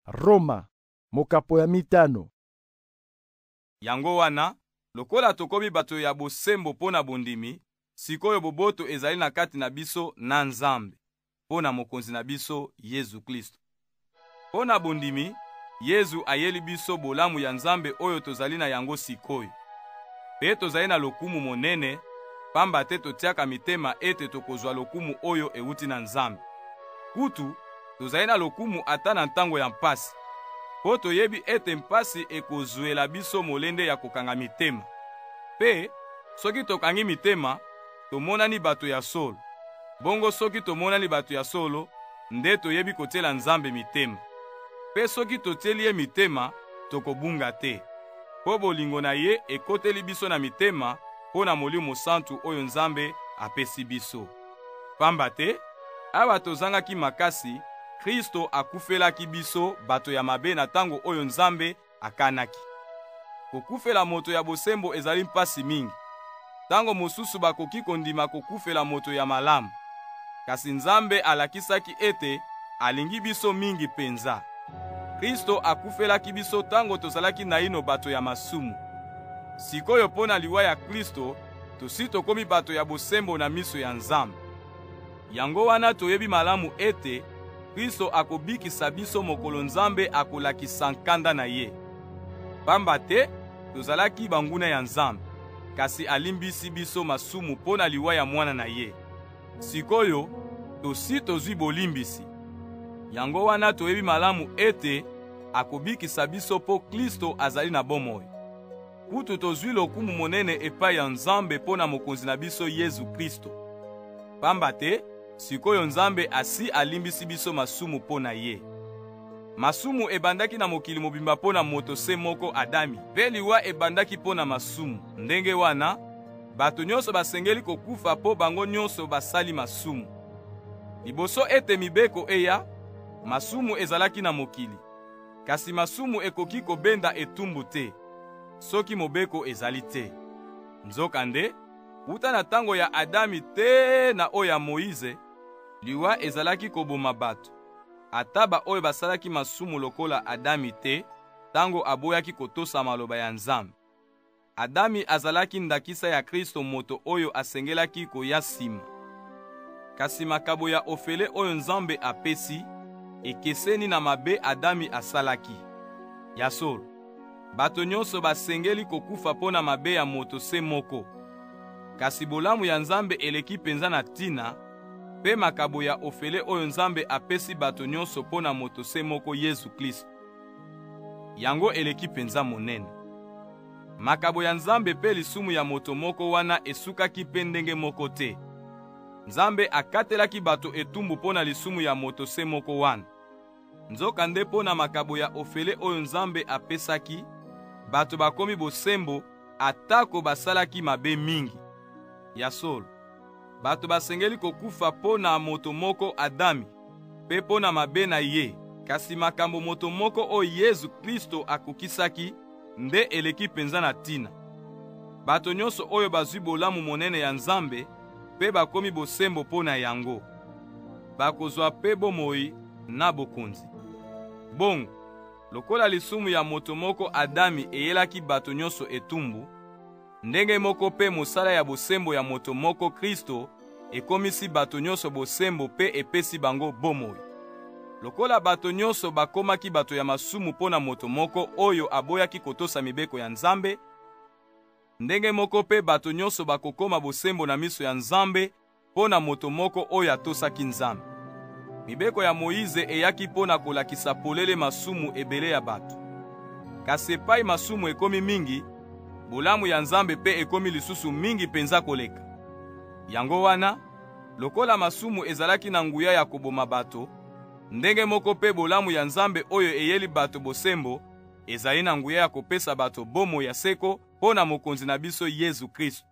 Roma, mokapo ya mitano. Yango wana, lokola tokomi bato ya bosembo mpo na bondimi, sik'oyo boboto ezali na kati na biso na Nzambe, mpo na Mokonzi na biso Yezu Klisto. Mpo na bondimi, Yezu ayeli biso bolamu ya Nzambe oyo tozali na yango sik'oyo. Mpe tozali na lokumu monene, pamba te totiaka mitema ete tokozwa lokumu oyo ewuti na Nzambe. Kutu, tozali na lokumu ata na ntango ya mpasi, mpo toyebi ete mpasi ekozwela biso molende ya kokanga mitema. Mpe soki tokangi mitema, tomonani bato ya solo. Bongo soki tomonani bato ya solo, nde toyebi kotiela Nzambe mitema. Mpe soki totieli ye mitema, tokobunga te, mpo bolingo na ye ekoteli biso na mitema mpo na Molimo Mosantu oyo Nzambe apesi biso. Pamba te, awa tozangaki makasi, Kristo akufelaki biso bato ya mabe na tango oyo Nzambe akanaki. Kokufela moto ya bosembo ezali mpasi mingi. Tango mosusu bakoki kondima kokufela moto ya malamu. Kasi Nzambe alakisaki ete alingi biso mingi penza. Kristo akufelaki biso tango tozalaki naino bato ya masumu. Sik'oyo mpo na liwa ya Kristo, tosi tokomi bato ya bosembo na miso ya Nzambe. Yango wana toyebi malamu ete Kristo akobikisa biso mokolo Nzambe akolakisa nkanda na ye. Pamba te tozalaki banguna ya Nzambe, kasi alimbisi biso masumu mpo na liwa ya Mwana na ye. Sik'oyo tosi tozwi bolimbisi. Yango wana toyebi malamu ete akobikisa biso mpo Kristo azali na bomoi. Kutu tozwi lokumu monene epai ya Nzambe mpo na Mokonzi na biso Yezu Kristo. Pamba te sik'oyo Nzambe asi alimbisi biso masumu mpo na ye. Masumu ebandaki na mokili mobimba mpo na moto se moko Adami, mpe liwa ebandaki mpo na masumu. Ndenge wana, bato nyonso basengeli kokufa mpo bango nyonso basali masumu. Liboso ete mibeko eya, masumu ezalaki na mokili. Kasi masumu ekoki kobenda etumbu te soki mobeko ezali te. Nzokande, wuta na tango ya Adami tee na oyo ya Moyize, liwa ezalaki koboma bato, ata baoyo basalaki masumu lokola Adami te tango aboyaki kotosa maloba ya Nzambe. Adami azalaki ndakisa ya Kristo moto oyo asengelaki koya nsima. Kasi makabo ya ofele oyo Nzambe apesi ekeseni na mabe Adami asalaki. Ya solo, bato nyonso basengeli kokufa mpo na mabe ya moto se moko. Kasi bolamu ya Nzambe eleki mpenza na ntina, mpe makabo ya ofele oyo Nzambe apesi bato nyonso mpo na moto se moko Yesu Klisto. Yango eleki mpenza monene. Makabo ya Nzambe mpe lisumu ya moto moko wana esukaki mpe ndenge moko te. Nzambe akatelaki bato etumbu mpo na lisumu ya moto se moko wana. Nzokande mpo na makabo ya ofele oyo Nzambe apesaki, bato bakomi bosembo atako basalaki mabe mingi. Ya solo, bato basengeli kokufa mpo na moto moko Adami mpe mpo na mabe na ye, kasi makambo moto moko oyo Yezu Klisto akokisaki nde eleki penza na tina. Bato nyonso oyo bazwi bolamu monene ya Nzambe mpe bakomi bosembo mpo na yango, bakozwa mpe bomoi na bokonzi. Bongo, lokola lisumu ya moto moko Adami eyelaki bato nyonso etumbu, ndenge moko mpe mosala ya bosembo ya moto moko Kristo ekomisi bato nyonso bosembo mpe epesi bango bomoi. Lokola bato nyonso bakomaki bato ya masumu mpo na moto moko oyo aboyaki kotosa mibeko ya Nzambe, ndenge moko mpe bato nyonso bakokoma bosembo na miso ya Nzambe mpo na moto moko oyo atosaki Nzambe. Mibeko ya Moize eyaki mpo na kolakisa polele masumu ebele ya bato. Kasi epai masumu ekomi mingi, bolamu ya Nzambe mpe ekomi lisusu mingi penza koleka. Yango wana, lokola masumu ezalaki na nguya ya koboma bato, ndenge moko mpe bolamu ya Nzambe oyo eyeli bato bosembo ezali na nguya ya kopesa bato bomoi ya seko mpo na Mokonzi na biso Yezu Kristo.